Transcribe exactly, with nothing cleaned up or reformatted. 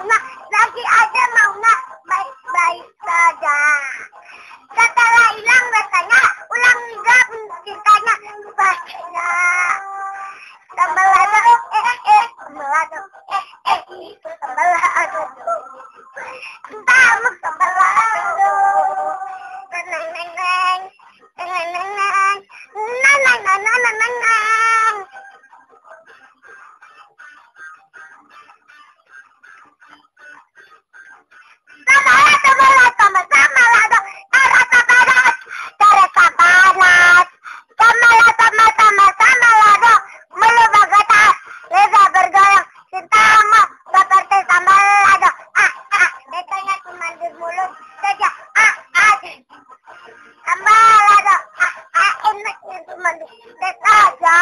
Nah, lagi ada maunya baik-baik saja. Setelah hilang rasanya, ulang juga pun cintanya. Baiknya. Sambal lado, eh, eh, sambal lado, eh, eh, sambal lado. Entah sambal lado. Neng, neng, neng. Neng, neng, neng, neng. Neng, neng, neng, neng, neng, neng. Sambal lado, sambal lado, sambal lado, sambal lado, terasa panas, terasa panas. Sambal lado, sambal, sambal, sambal lado, mulu bagetar, lidah bergoyang, cintamu seperti sambal lado. Ah, ah, betulnya cuma di mulut saja. Ah, ah, sambal lado. Ah, ah, enaknya cuma di lidah saja.